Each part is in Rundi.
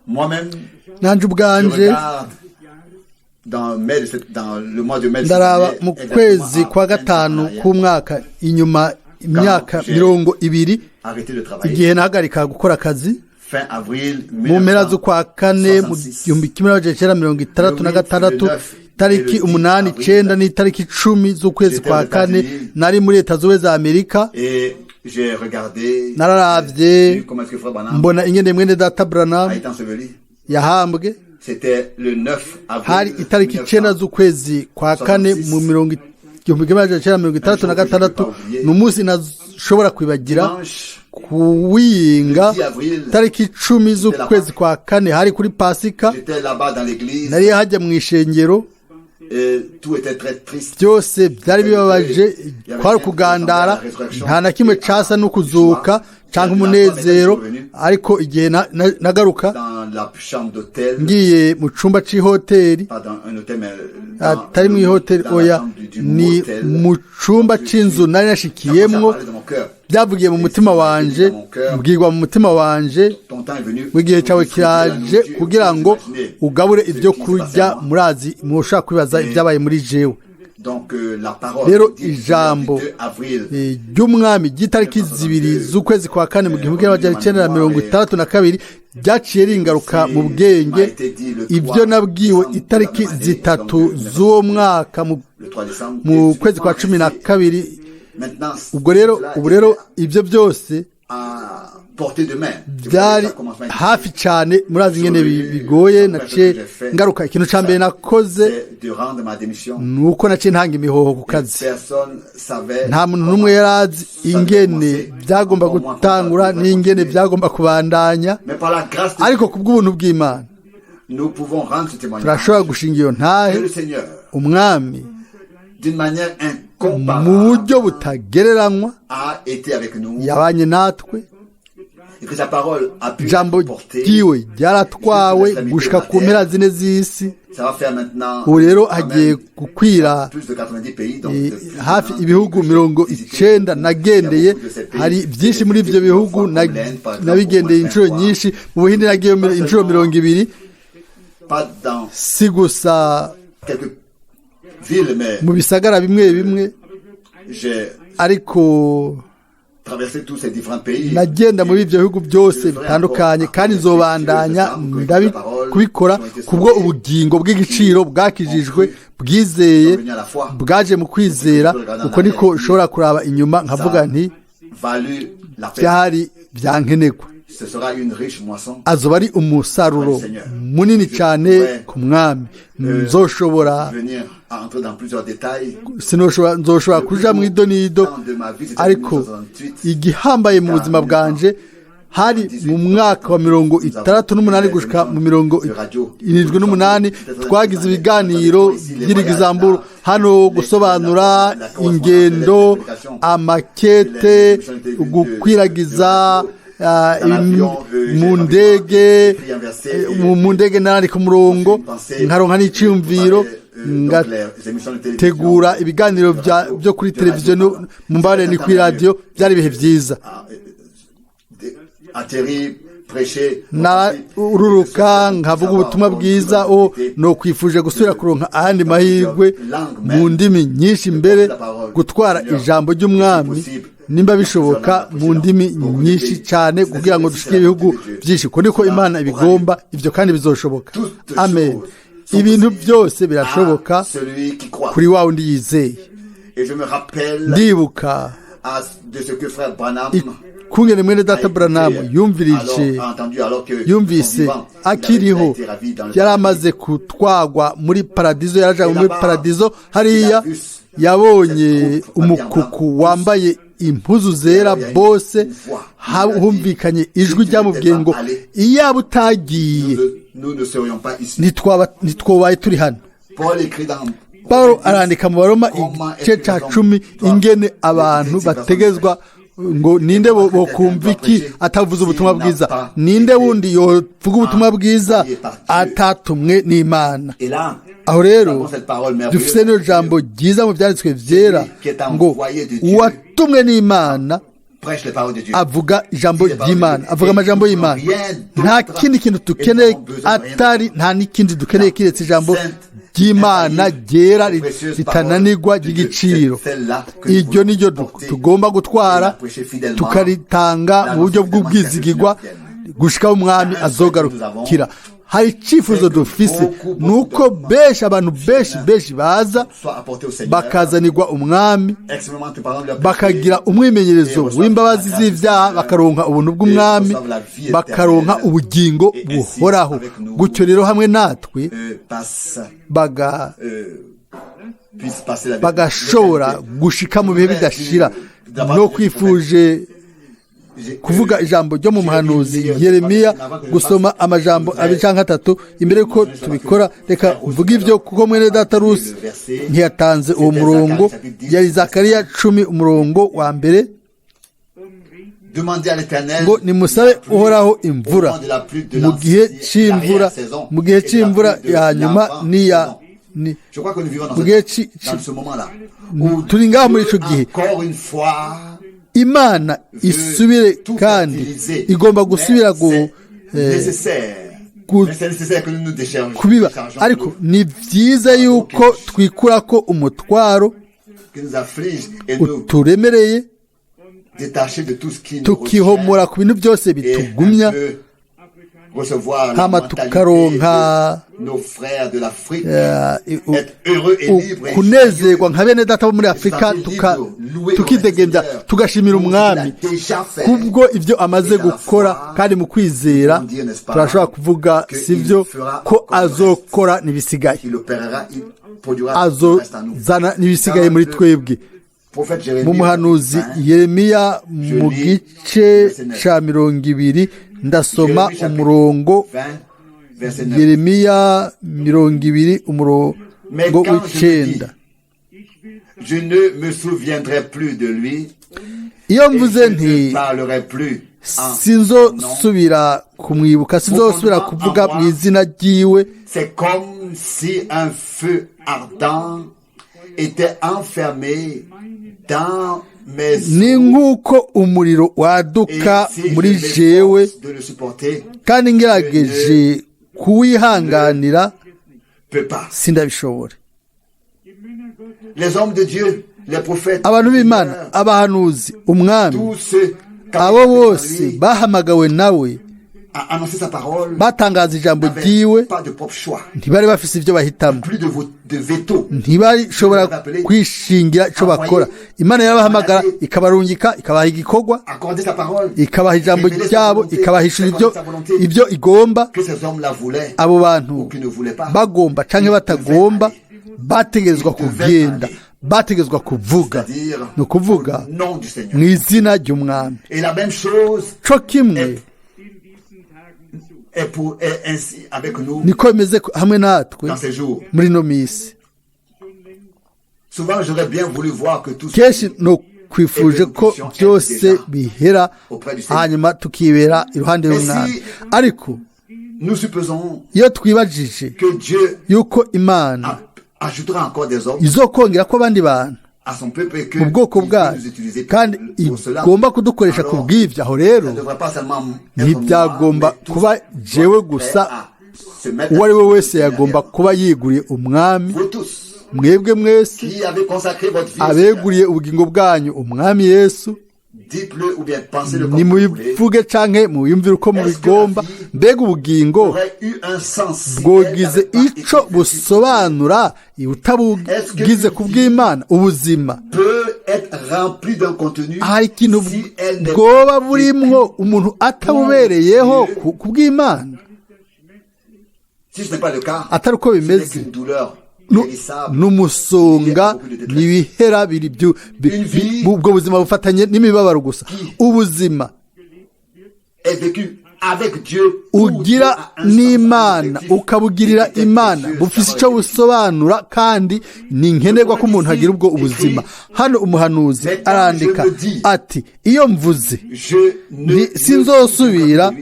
Moi-même, Nanje je ubwanje regarde dans dans le mois de mai de cette ndaraba année, mu exactement kwezi à kwa 20 ans en gatanu arrière, k'umwaka inyuma imyaka 20 arrêté de travailler igihe nahagarika gukora akazi fin avril mu mpera z'ukwa kane mu 1966. 1966, tariki 8, 9 n'itariki 10 z'ukwezi kwa kane, nari muri Leta Zunze za Amerika. Et j'ai regardé, Nararavye, vu comment est-ce que Frère Branham mbona ingene mwene data a Branham été enseveli. yahambwe. C'était le 9 avril Hari itariki 9 z'ukwezi kwa kane mu mirongo 1966. Ni umunsi ntashobora kwibagira. Dimanche Kuwinga, 10 avril, tariki 10 z'ukwezi kwa kane, hari kuri Pasika. j'étais là-bas dans l'église Nari hajya mu ishengero. et tout était très triste. Byose byari bibabaje, kwari ukugandara, nta na kimwe casa no kuzuka canke umunezero. Ariko igihe nagaruka Dans la chambre d'hôtel, ngiye mu cumba c'ihoteli, pas dans un hôtel, mais dans, atari mu ihoteli, dans la oya, chambre du ni motel. mu cumba c'inzu nari Ça nashikiyemwo, parlait de mon cœur. byavugiye mu mutima wanje, mbwirwa mu mutima wanje Ton temps est venu. w'igihe cyawe pour distribuer la kiraje nourriture. kugira ngo Imaginez ugabure ce ibyo qui se kurya. passait à moi. Murazi, mushobora kwibaza ibyabaye muri jewe. Donc la parole Rero dit ijambo du 2 avril ry'umwami ry'itariki 2 z'ukwezi kwa kane mu 1962 ryaciye ringaruka mu bwenge. Ibyo nabwiwe itariki 3 z'uwo mwaka le 3 décembre mu et kwezi kwa 12. Maintenant, Ubwo rero, cela ubu rero était ibyo byose à portée de main. byari hafi cyane. Murazi ingene bigoye. Naciye ngaruka, ikintu ca mbere nakoze C'est de rendre ma démission. ni uko naciye ntanga imihoho ku kazi. Personne savait Nta muntu n'umwe yari azi ingene byagomba gutangura n'ingene byagomba kubandanya. Mais par la grâce de Ariko ku bw'ubuntu bw'Imana, nous pouvons rendre ce témoignage. turashobora gushinga iyo ntahe. Que le Seigneur, Umwami, d'une manière mu incomparable, buryo butagereranywa, a été avec nous yabanye natwe, et que sa parole a pu ijambo être portée. ryiwe ryaratwawe gushika ku mpera zine z'isi. Ça va faire maintenant Ubu rero quand hagiye même gukwira plus de 90 pays, donc de plus de hafi 90 ibihugu pays mirongo que j'ai visités. icenda nagendeye. Il y a beaucoup de ces pays Hari byinshi muri que ibyo j'ai bihugu comme l'Inde, par exemple, nabigendeye au moins inshuro 20 fois. nyinshi. Mu Buhinde nagiye inshuro 20. Pas dans Si gusa quelques villes, mais mu bisagara bimwe bimwe, j'ai ariko traversé tous ces différents pays. nagenda muri ibyo bihugu byose bitandukanye, kandi nzobandanya kubikora kubwo ubugingo bw'igiciro bwakijijwe, bwizeye, bwaje mu kwizera. Uko niko ushobora kuraba inyuma nkavuga nti Valu la peine. byari byankenerwa. Ce sera une riche moisson. Azoba ari umusaruro munini cyane ku mwami. Nzoshobora Venir à entrer dans plusieurs détails. sinoshobora, nzoshobora kuja mu idonido, ariko igihambaye mu buzima bwanje hari mu mwaka wa 68 gushika mu 78, twagize ibiganiro by'irigizamburu hano, gusobanura ingendo, amakete, gukwiragiza mu ndege. Mu ndege narandika umurongo, nkaronka n'iciyumviro, ngategura ibiganiro byo kuri televiziyo, mu mbare ni kuri radiyo. Byari ibihe byiza. Atterri, prêcher. Naruruka nkavuga ubutumwa bwiza. O, nokwifuje gusubira kuronka ayandi mahirwe mu ndimi nyinshi mbere, gutwara ijambo ry'umwami, nimba bishoboka, mu ndimi nyinshi cyane, kugira ngo dushike ibihugu byinshi. Ko niko Imana ibigomba ibyo, kandi bizoshoboka. Amen. Ibintu byose birashoboka À celui qui croit. kuri wa wundi yizeye. Et je me rappelle Ndibuka de ce que frère Branham kungene mwene data Branham yumvirije, yumvise akiriho, yari amaze kutwagwa muri paradizo, yarajawe muri paradizo. Hariya yabonye umukuku wambaye impuzu zera bose, humvikanye ijwi ryamubwiye ngo: "Iyaba utagiye, ntitwobaye turi hano." Paul arandika mu Baroma igice cya 10 ingene abantu bategezwa ngo: "Ninde bokumva iki atavuze ubutumwa bwiza? Ninde wundi yovuga ubutumwa bwiza atatumwe n'Imana?" Aho rero dufite n'iryo jambo ryiza mu byanditswe byera ngo: "Uwatumwe n'Imana Avuga ijambo ry'Imana, avuga amajambo y'Imana. Nta kindi kintu dukeneye atari, nta n'ikindi dukeneye kiretse ijambo ry'Imana ryera ritananirwa ry'igiciro. Iryo ni ryo tugomba gutwara, tukaritanga mu buryo bw'ubwizigirwa gushikaho umwami azogarukira. Hari icyifuzo dufise, ni uko benshi, abantu benshi benshi baza bakazanirwa umwami, bakagira umwimenyerezo w'imbabazi z'ibyaha, bakaronka ubuntu bw'umwami, bakaronka ubugingo buhoraho. Gutyo rero hamwe natwe bagashobora gushika mu bihe bidashira. No kwifuje kuvuga ijambo ryo mu muhanuzi Yeremiya, gusoma amajambo abiri cyangwa atatu imbere yuko tubikora. Reka mvuge ibyo kuko mwene data Rusi ntiyatanze uwo murongo. Yari Zakariya 10 umurongo wa mbere, ngo nimusabe Uhoraho imvura mu gihe c'imvura, mu gihe c'imvura ya nyuma n'iya mu gihe turi ngaho muri ico gihe. Imana isubire kandi igomba gusubira kubiba, ariko ni byiza yuko twikura ko umutwaro uturemereye, tukihomora ku bintu byose bitugumya, hama tukaronka kunezerwa nka bene data bo muri Afurika, tukidegembya, tugashimira umwami kubwo ibyo amaze gukora. Kandi mu kwizera turashobora kuvuga, sibyo, ko azokora n'ibisigaye, azozana n'ibisigaye muri twebwe. Mu muhanuzi Yeremiya mu gice ca 20 ndasoma umurongo. Yeremiya 20 umurongo 9. Iyo mvuze nti sinzosubira kumwibuka, sinzosubira kuvuga mu izina ryiwe, ni nk'uko umuriro waduka muri jewe, kandi ngerageje kuwihanganira sindabishobora. Abantu b'Imana, abahanuzi, umwami, abo bose bahamagawe nawe batangaza ijambo ryiwe, ntibari bafise ibyo bahitamo, ntibashobora kwishingira icyo bakora. Imana yarabahamagara, ikabarungika, ikabaha igikorwa, ikabaha ijambo ryabo, ikabahishura ibyo igomba. Abo bantu bagomba canke batagomba, bategerezwa kugenda, bategerezwa kuvuga, ni ukuvuga mu izina ry'umwami. Co kimwe niko bimeze hamwe natwe muri no misi. Kenshi no kwifuje ko byose bihera, hanyuma tukibera iruhande y'umwami. Ariko iyo twibajije yuko Imana izokongera ko abandi bantu mu bwoko bwayo, kandi igomba kudukoresha ku bw'ibyo, aho rero ntibyagomba kuba jewe gusa, uwo ari we wese yagomba kuba yiguriye umwami. Mwebwe mwese abeguriye ubugingo bwanyu umwami Yesu, nimubivuge canke mubiyumvire uko mubigomba. Mbega ubugingo bwogize ico busobanura utabugize ku bw'Imana? Ubuzima hari ikintu bwoba burimwo umuntu atabubereyeho ku bw'Imana? Atari uko bimeze, n'umusonga n'ibihera biri ubwo buzima bufatanye n'imibabaro gusa. Ubuzima ugira n'Imana, ukabugirira Imana, bufise icyo busobanura, kandi ni nkenerwa ko umuntu agira ubwo ubuzima. Hano umuhanuzi arandika ati iyo mvuze sinzosubira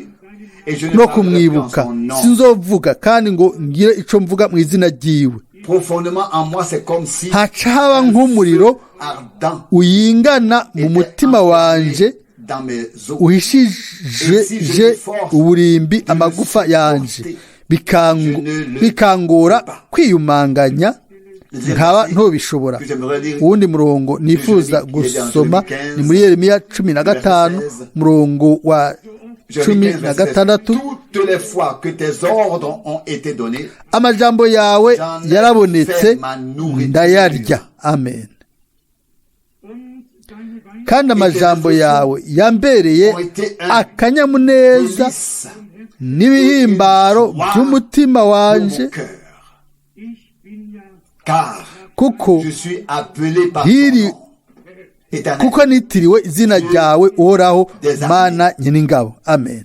no kumwibuka, sinzovuga kandi ngo ngire ico mvuga mu izina ryiwe. Haca haba nk'umuriro uyingana mu mutima wanje. Uhishije uburimbi amagufa yanje, bikangora kwiyumanganya, nkaba ntubishobora. Uwundi murongo nifuza gusoma ni muri Yeremiya 15, murongo wa 16. Amajambo yawe yarabonetse, ndayarya. Amen. Kandi amajambo yawe yambereye akanyamuneza n'ibihimbaro by'umutima wanje, kuko kuko nitiriwe izina ryawe, Uhoraho Mana nyeningabo. Amen.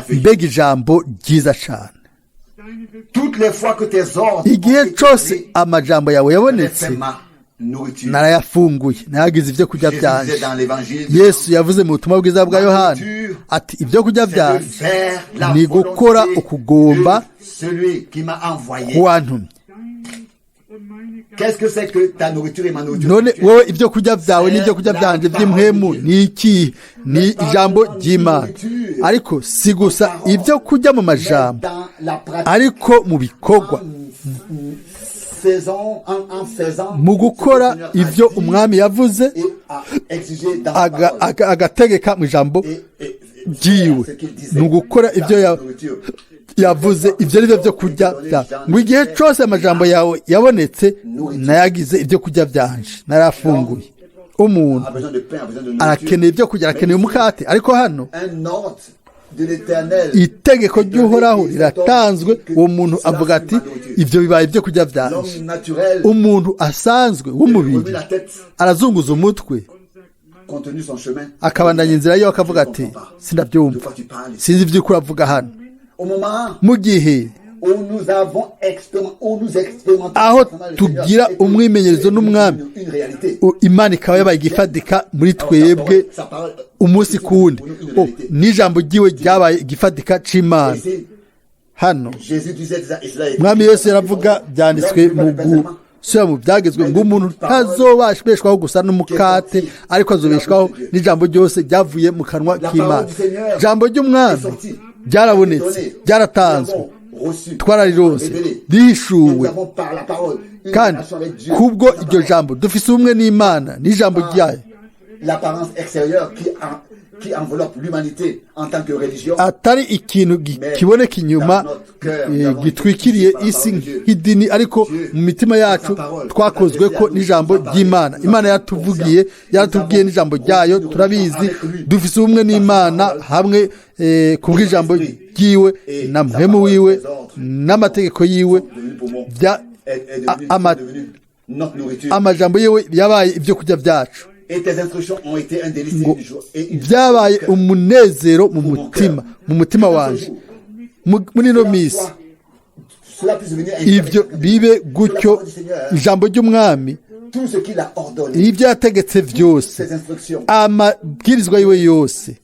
Mbega ijambo ryiza cyane! Igihe cyose amajambo yawe yabonetse, narayafunguye, nayagize ibyo kurya byanje. Yesu yavuze mu butumwa bwiza bwa Yohana ati: "Ibyo kurya byanje ni gukora ukugomba k'uwantumye." None wowe, ibyo kurya byawe n'ibyo kurya byanje by'impwemu ni iki? Ni ijambo ry'Imana. Ariko si gusa ibyo kurya mu majambo, ariko mu bikorwa, mu gukora ibyo umwami yavuze, agategeka mu ijambo ryiwe, ni ugukora ibyo yavuze. Ibyo ni byo byo kurya. Ngo igihe cyose amajambo yawe yabonetse, nayagize ibyo kurya byanje, narafunguye. Umuntu arakeneye ibyo kurya, arakeneye umukate, ariko hano itegeko ry'Uhoraho riratanzwe. Uwo muntu avuga ati: "Ibyo bibaye ibyo kurya byanje." Umuntu asanzwe w'umubiri arazunguza umutwe, akabandanya inzira yo, akavuga ati: "Sindabyumva, sinzi ibyo uravuga hano." Mu gihe aho tugira umwimenyerezo n'umwami, Imana ikaba yabaye igifatika muri twebwe umunsi ku wundi, n'ijambo ry'iwe ryabaye igifatika c'Imana. Hano mwami Yesu yaravuga, byanditswe mu gusubira mu byagezwe, ngo umuntu ntazobeshwaho gusa n'umukate, ariko azobeshwaho n'ijambo ryose ryavuye mu kanwa k'Imana. Ijambo ry'umwami ryarabonetse, ryaratanzwe, twararironse, rihishuwe, kandi kubwo iryo jambo dufise ubumwe n'Imana n'ijambo ryayo. Atari ikintu kiboneka inyuma gitwikiriye isi nk'idini, ariko mu mitima yacu twakozwe ko n'ijambo ry'Imana. Imana yaratuvugiye, yaratubwiye n'ijambo ryayo, turabizi. Dufise ubumwe n'Imana hamwe ku bw'ijambo ryiwe na mpwemu wiwe n'amategeko yiwe. Amajambo yiwe yabaye ibyo kurya byacu. Ngo byabaye umunezero mu mutima, mu mutima wanje. Muri ino minsi ibyo bibe gutyo. Ijambo ry'umwami, ibyo yategetse byose, amabwirizwa yiwe yose,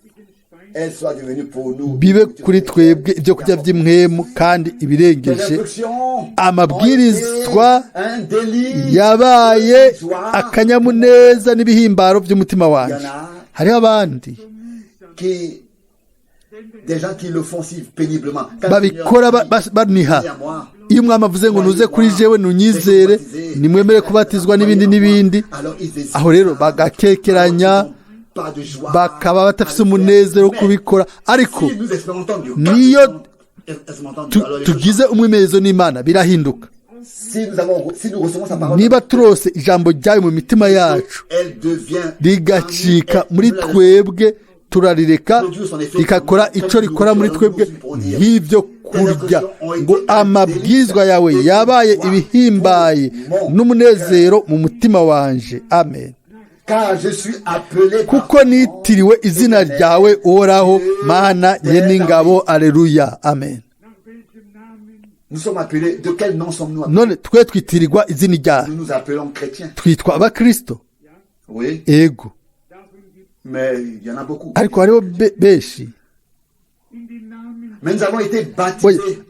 bibe kuri twebwe ibyo kurya by'impwemu kandi ibirengeje. Amabwirizwa yabaye akanyamuneza n'ibihimbaro by'umutima wanjye. Hariho abandi babikora baniha. Iyo umwami avuze ngo: "Nuze kuri jewe, nunyizere, nimwemere kubatizwa," n'ibindi n'ibindi, aho rero bagakekeranya, bakaba badafite umunezero wo kubikora. Ariko niyo tugize umwimenyerezo n'Imana, birahinduka. Niba turose ijambo ryayo mu mitima yacu, rigacika muri twebwe, turarireka rikakora icyo rikora muri twebwe nk'ibyo kurya. Ngo amabwizwa yawe yabaye ibihimbaye n'umunezero mu mutima wanje. Amen. Kuko nitiriwe izina ryawe, Uhoraho Mana nyen'ingabo. Aleluya, amen. None twe twitirirwa izina ryawe? Twitwa abakristo, ego, ariko hariho benshi.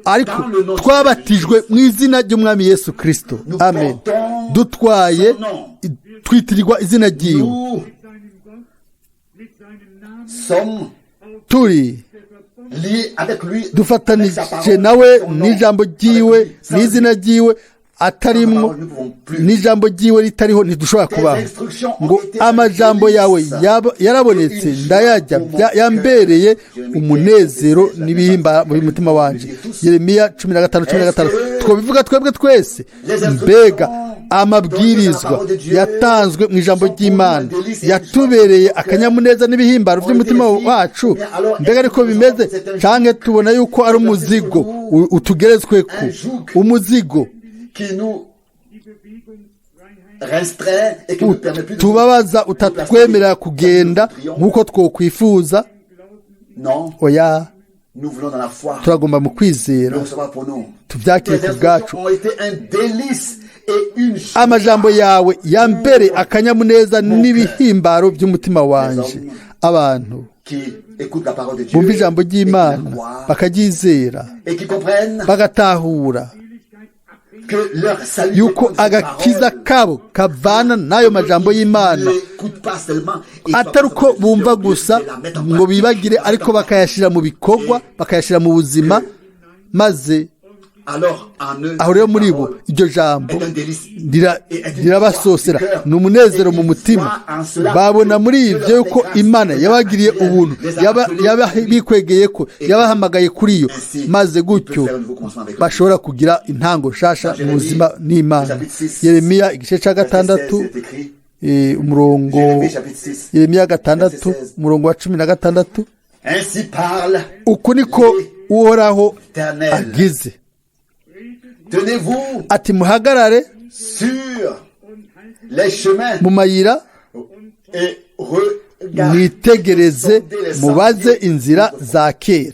Ariko twabatijwe mu izina ry'umwami Yesu Kristo. Amen. Dutwaye, twitirirwa izina ryiwe. sommes Turi liés avec lui, avec sa dufatanije parole, nawe son nom, n'ijambo avec ryiwe lui. Sans n'izina ryiwe atarimwo, Sans parole, nous pouvons plus. N'ijambo ryiwe ritariho ntidushobora Tes kubaho. instructions ont Ngo été amajambo yawe délices. yarabonetse ndayarya, yambereye umunezero n'ibihimba mu mutima wanje. Yeremiya 15:15. Twobivuga twebwe twese? Mbega amabwirizwa yatanzwe mu ijambo ry'Imana yatubereye akanyamuneza n'ibihimbaro by'umutima wacu? Mbega ariko bimeze, canke tubona yuko ari umuzigo utugeretsweko, umuzigo qui nous restreint et qui nous permet plus de tubabaza, utatwemerera kugenda nk'uko twokwifuza? Non, Oya. nous voulons dans la foi Turagomba mu kwizera le recevoir pour nous. tubyakire Tes ku bwacu. instructions ont été un délice et une joie. Amajambo yawe yambere akanyamuneza n'ibihimbaro by'umutima wanje. Abantu Qui écoutent la parole de Dieu bumva ijambo et qui la ry'Imana croient bakaryizera et qui comprennent bagatahura que leur salut yuko dépend de cette agakiza parole. kabo kavana n'ayo majambo y'Imana, N'écoutent pas seulement et atari uko bumva gusa ngo bibagire, ariko bakayashyira mu bikorwa, bakayashyira mu buzima, maze alors en eux aho rero muri bo cette parole iryo jambo est un délice rirabasosera, ni umunezero mu mutima. Babona muri ibyo yuko Imana yabagiriye ubuntu, bikwegeye ko yabahamagaye kuri yo, maze gutyo bashobora kugira intango nshasha mu buzima n'Imana. Yeremiya igice cya 6, C'est écrit umurongo Jérémie chapitre 6 Yeremiya 6, umurongo wa 16. Ainsi parle Uku niko Uhoraho l'Éternel. agize Tenez-vous ati: muhagarare sur les chemins mu mayira, et regardez. mwitegereze, mubaze inzira za kera.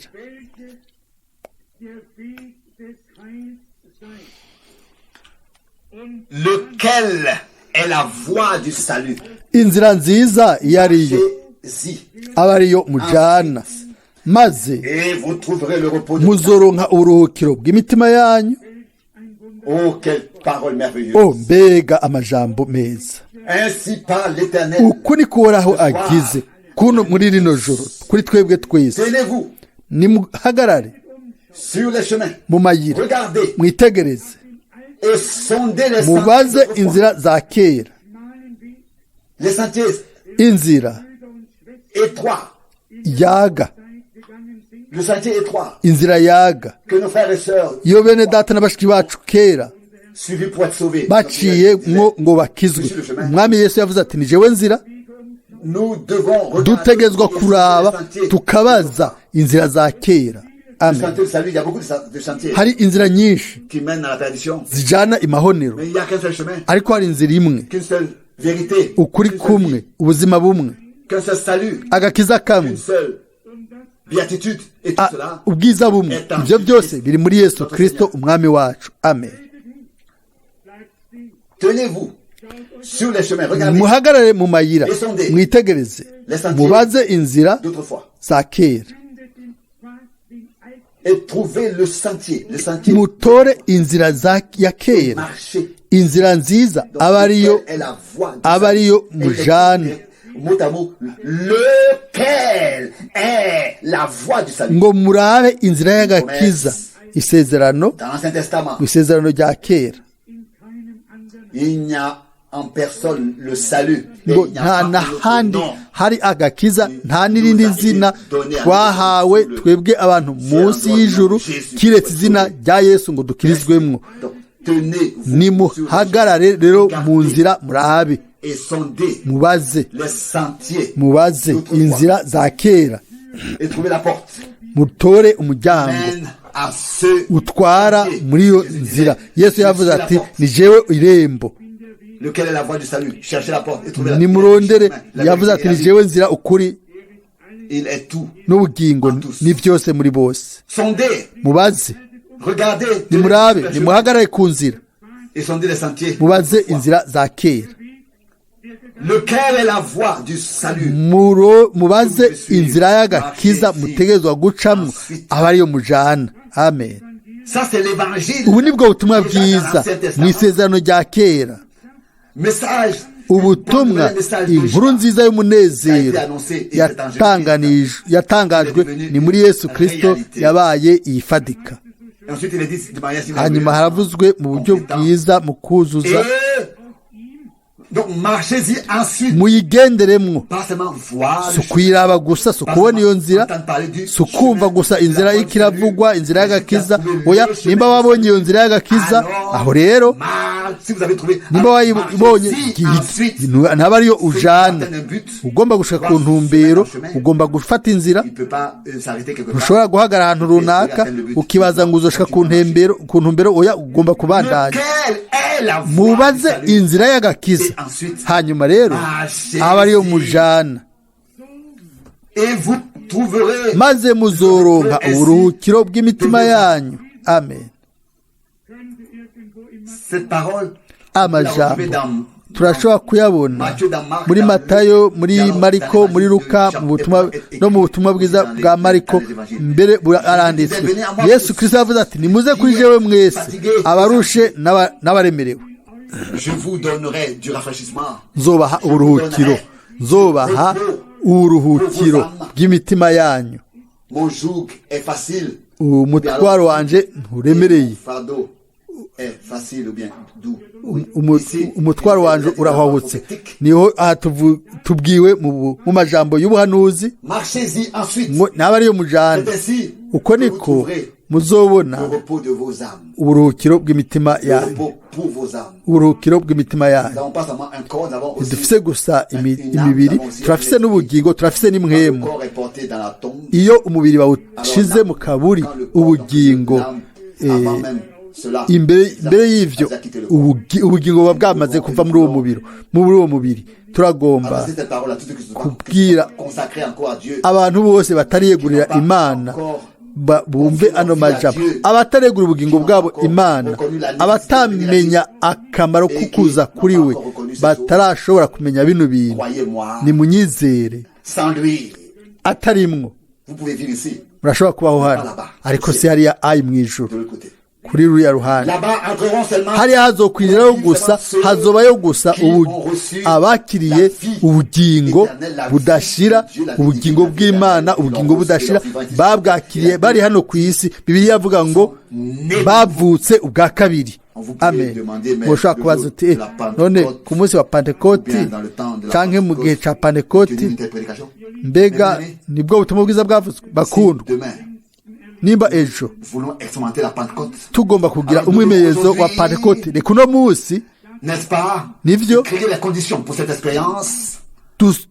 Welche der Weg des Heils sei. Und Lequel est la voie du salut. Inzira nziza iyo ariyo Marchez-y aba ariyo mujana, maze et vous trouverez le repos de muzoronka uburuhukiro bw'imitima yanyu. Oh, quelle parole merveilleuse. O mbega amajambo meza! Ainsi parle l'Éternel. Uku ni Uhoraho agize kuno muri rino joro kuri twebwe twese. Tenez-vous Nimuhagarare sur les chemins. mu mayira, Regardez mwitegereze, et sondez les mubaze sentiers d'autrefois. inzira za kera, schmalen Weg, Les sentiers inzira Brüder und Schwestern étroits. yaga, Zeit gegangen sind, Le sentier étroit inzira yaga que nos frères et sœurs iyo bene data na bashiki bacu kera suivis pour être sauvés. baciye mwo ngo bakizwe. Umwami Yesu yavuze ati: ni jewe nzira. Nous devons regarder Dutegerezwa et sonder kuraba les sentiers. tukabaza inzira za kera. Le Amen. sentier du salut, il y a beaucoup de sentiers Hari inzira nyinshi qui mènent à la perdition. zijana imahonero, Mais il n'y a qu'un seul chemin, ariko hari inzira imwe, qu'une seule vérité, ukuri qu'une seule kumwe, vie, ubuzima bumwe, qu'un seul salut, agakiza kamwe, une seule béatitude. Et tout cela ubwiza bumwe. Ibyo byose biri muri Yesu Kristo umwami wacu. Amen. bleibt stehen. Tenez-vous sur les chemins. Regardez Muhagarare mu mayira, mwitegereze, mubaze inzira d'autrefois za kera, Findet den Pfad, den alten et trouvez le sentier, le sentier mutore inzira ya kera, marché. inzira nziza Donc, aba ariyo lequel est la voie du aba salut. ariyo Et mujana. mot à mot, lequel est la voie du salut. Ngo murabe inzira y'agakiza, isezerano Dans l'Ancien Testament, mu isezerano rya kera, in keinem anderen il n'y a en personne le salut. Et ngo il n'y a nta pas un autre n'ahandi nom. hari agakiza, nta n'irindi zina twahawe twebwe abantu munsi y'ijuru kiretse izina rya Yesu ngo dukirizwemwo. Donc, tenez-vous sur les Nimuhagarare rero mu nzira, murabe, et sondez mubaze, les sentiers mubaze inzira za kera, et trouvez la porte. Mutore umuryango Mène à ce utwara sentier. muri iyo Jésus nzira. disait, Yesu je yavuze suis la ati: porte. ni jewe irembo. Lequel est la voie du salut? Cherchez la porte et trouvez la Nimurondere. le chemin, la Yavuze vérité ati: et la ni vie. jewe nzira, ukuri Il est tout. n'ubugingo, ni byose muri bose. Sondez, Mubaze, regardez, nimurabe, nimuhagarare ku nzira, et sondez les sentiers. mubaze inzira za kera. Lequel est la voie du salut? Mubaze inzira y'agakiza mutegerezwa gucamwo, aba ariyo mujana. Amen. Ça, c'est l'évangile. Ubu ni bwo butumwa Déjà dans bwiza l'Ancien mu Testament. isezerano rya kera. Message Ubutumwa, inkuru nziza y'umunezero yatangajwe ni muri Yesu Kristo yabaye iyifatika. Hanyuma haravuzwe mu buryo bwiza mu kuzuza, muyigenderemwo, si ukuyiraba gusa, si ukubona iyo nzira, si ukumva gusa inzira y'ikiravugwa, inzira y'agakiza. Oya, nimba wabonye iyo nzira y'agakiza, aho rero nimba wayibonye ntaba ariyo ujana. Ugomba gushaka ku ntumbero, ugomba gufata inzira. Ntushobora guhagarara ahantu runaka ukibaza ngo uzoshika ku ntumbero. Oya, ugomba kubandanya. Mubaze inzira y'agakiza, hanyuma rero aba ariyo mujana, maze muzoronka uburuhukiro bw'imitima yanyu. Amen. Amajambo turashobora kuyabona muri Matayo, muri Mariko, muri Luka, no mu butumwa bwiza bwa Mariko mbere aranditswe. Yesu Kristo yavuze ati: nimuze kuri jewe mwese abarushe n'abaremerewe, nzobaha uburuhukiro, nzobaha uburuhukiro bw'imitima yanyu. Umutwaro wanje nturemereye, umutwaro wanje urahwabutse. Niho aha tubwiwe mu majambo y'ubuhanuzi, ntaba ariyo mujana. Uko niko muzobona uburuhukiro bw'imitima yanyu, uburuhukiro bw'imitima yanyu. Ntidufise gusa imibiri, turafise n'ubugingo, turafise n'imwemu. Iyo umubiri bawushize mu kaburi, ubugingo imbere y'ivyo ubugingo buba bwamaze kuva muri uwo mubiri, muri uwo mubiri. Turagomba kubwira abantu bose batariyegurira Imana bumve ano majambo, abataregura ubugingo bwabo Imana, abatamenya akamaro kukuza kuri we, batarashobora kumenya bino bintu, nimunyizere. Atarimwo murashobora kubaho hano, ariko si hariya ayi mu ijuru kuri ruriya ruhande. Hariya hazokwinjirayo gusa, hazobayo gusa abakiriye ubugingo budashira, ubugingo bw'Imana, ubugingo budashira babwakiriye bari hano ku isi. Bibiliya avuga ngo bavutse ubwa kabiri. Amen. Mushobora kubaza uti: none ku munsi wa Pantekoti canke mu gihe ca Pantekoti, mbega nibwo butumwa bwiza bwavuzwe? Bakundwa, nimba ejo tugomba kugira umwimenyerezo wa Pantekote, reka uno munsi nivyo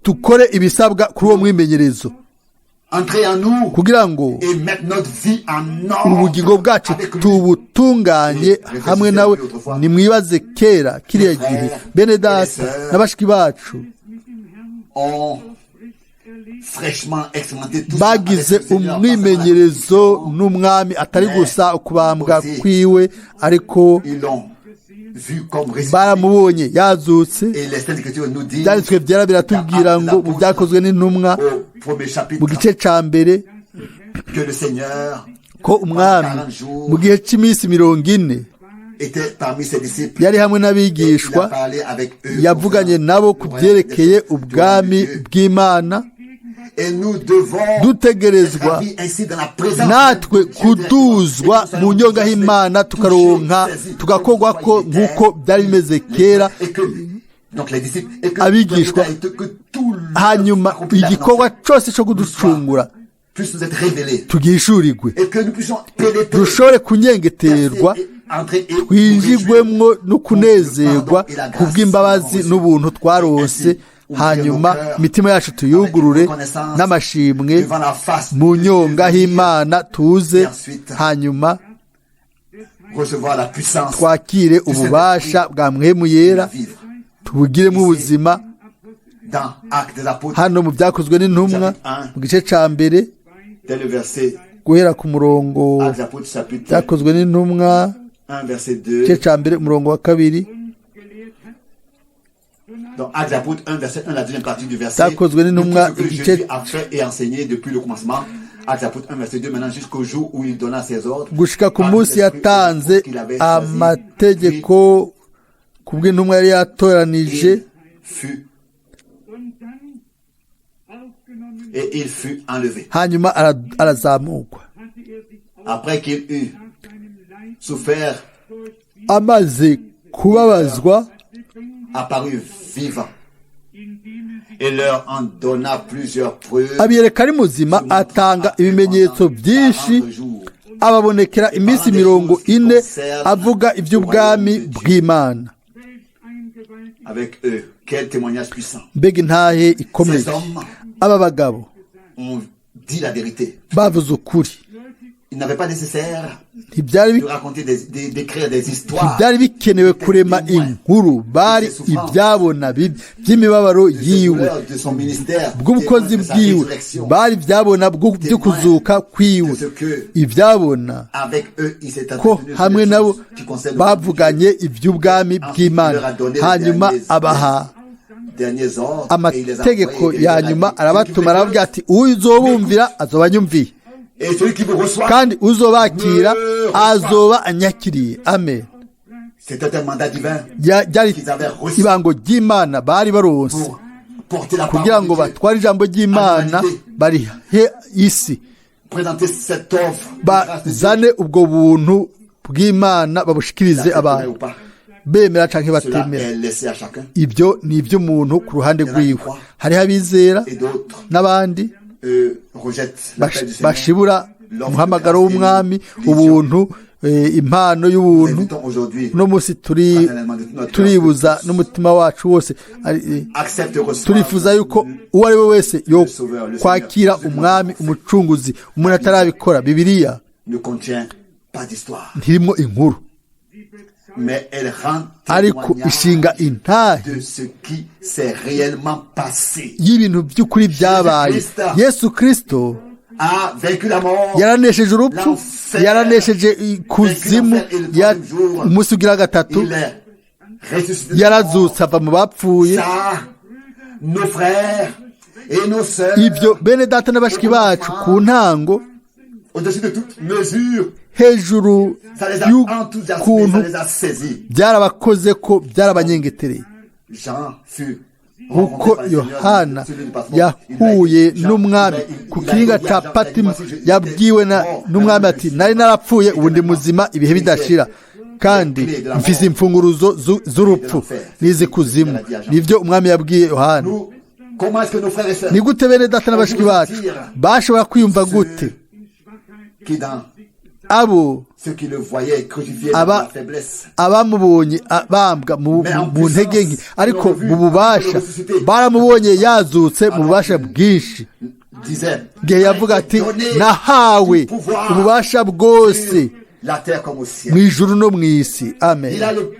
dukore ibisabwa kuri uwo mwimenyerezo, kugira ngo ubugingo bwacu tubutunganye hamwe nawe. Nimwibaze kera kiriya gihe bene data n'abashiki bacu bagize umwimenyerezo n'umwami, atari gusa ukubambwa kwiwe, ariko baramubonye yazutse. Ibyanditswe byera biratubwira ngo mu byakozwe n'intumwa mu gice cya mbere ko umwami mu gihe cy'iminsi 40 yari hamwe n'abigishwa, yavuganye nabo ku byerekeye ubwami bw'Imana. Dutegerezwa natwe kuduzwa mu nyonga y'Imana, tukaronka tugakogwa ko nk'uko byari bimeze kera abigishwa. Hanyuma igikorwa cyose cyo kuducungura tugishurirwe, dushobore kunyengeterwa, twinjigwemwo no kunezerwa kubw'imbabazi n'ubuntu twarose. Hanyuma imitima yacu tuyugurure n'amashimwe mu nyonga h'Imana tuze, hanyuma twakire ububasha bwa Mpwemu Yera, tubugiremo ubuzima. Hano mu byakozwe n'intumwa mu gice cya mbere guhera ku murongo, byakozwe n'intumwa igice cya mbere umurongo wa 2. Dans Actes des Apôtres 1, verset 1, la deuxième partie du verset. Byakozwe n'intumwa Tout ce que igice Jésus a fait et enseigné depuis le commencement. Actes des Apôtres 1, verset 2, maintenant jusqu'au jour où il donna ses ordres. Gushika ku Par munsi l'Esprit yatanze qu'il avait choisi, amategeko ku bw'intumwa yari yatoranije, il fut Und dann aufgenommen et il fut enlevé. Hanyuma arazamurwa. Hatte er sich auch Après qu'il eut nach seinem Leid souffert, durch sie Amaze kubabazwa, lebendig, apparut vivant indem er sich et leur en donna plusieurs preuves. Abiyereka ari muzima, atanga ibimenyetso byinshi, 40 jours. ababonekera iminsi 40 avuga iby'ubwami bw'Imana. Welch ein gewaltiges Avec eux. Quel témoignage puissant. Mbega intahe ikomeye! Ces hommes Aba bagabo ont dit la vérité. bavuze ukuri. Il n'avait pas nécessaire Ntibyari de raconter d'écrire des histoires. Ntibyari bikenewe kurema inkuru. Bari ibyabona by'imibabaro De ses yiwe, douleurs, de son ministère, bw'ubukozi témoin de sa bwiwe. résurrection. Bari ibyabona byo kuzuka kwiwe, De ce que ibyabona avec eux il s'est ko entretenu sur hamwe les nabo choses qui concernent le bavuganye iby'ubwami bw'Imana. Hanyuma abaha derniers ordres et il les a amategeko envoyés et il ya leur a nyuma, dit, arabatuma, arababwira ati: "Uzobumvira azoba anyumviye, et celui qui vous reçoit, kandi uzobakira azoba anyakiriye." Amen. C'était un mandat divin Ryari ibango ry'Imana bari baronse pour porter la kugira parole ngo de Dieu, batware ijambo ry'Imana barihe isi, présenter cette offre de grâce de Dieu. Bazane ubwo buntu bw'Imana, babushikirize L'accepterait abantu, ou pas, bemera canke cela batemera. est laissé à chacun. Ibyo ni iby'umuntu ku ruhande rwiwe. Hariho abizera Et d'autres n'abandi rejettent l'appel du Seigneur. bashibura umuhamagaro w'Umwami, ubuntu, impano Nous y'ubuntu. invitons aujourd'hui Uno munsi turi turibuza n'umutima wacu wose accepte reçoivent turifuza yuko uwo ari we wese yo kwakira Umwami, Umucunguzi. Umuntu atarabikora, Bibiliya ne contient pas d'histoire, ntirimo inkuru, mais elle rend ariko ishinga témoignage intahe de ce qui s'est réellement passé. y'ibintu by'ukuri byabaye. Yesu Kirisito A vaincu la mort, yaranesheje urupfu, yaranesheje ikuzimu, umunsi ugira gatatu il est ressuscité de la mort. yarazutse ava mu bapfuye. Ça, nos frères et nos sœurs, Ibyo bene data na bashiki bacu ku ntango, au-dessus de toute mesure, hejuru ça les a enthousiasmés, y'ukuntu ça les a saisis. Byarabakoze ko, byarabanyengetereye. Jean fut Kuko Yohana yahuye n'Umwami ku kiringa cya Patimo, yabwiwe n'Umwami ati: "Nari narapfuye, ubu ndi muzima ibihe bidashira, kandi mfise imfunguruzo z'urupfu n'iz'ikuzimu." Nibyo Umwami yabwiye Yohana. Nous, comment est-ce que nos frères et sœurs Ni gute bene data na bashiki bacu bashobora kwiyumva gute qui dans abo ceux qui le voyaient crucifié dans la faiblesse, abamubonye bambwa mu ntege nke, ariko mu bubasha baramubonye yazutse mu bubasha bwinshi, disaient igihe yavuga ati: "Nahawe ububasha bwose la terre comme au ciel. mu ijuru no mu isi." Amen. Il a le,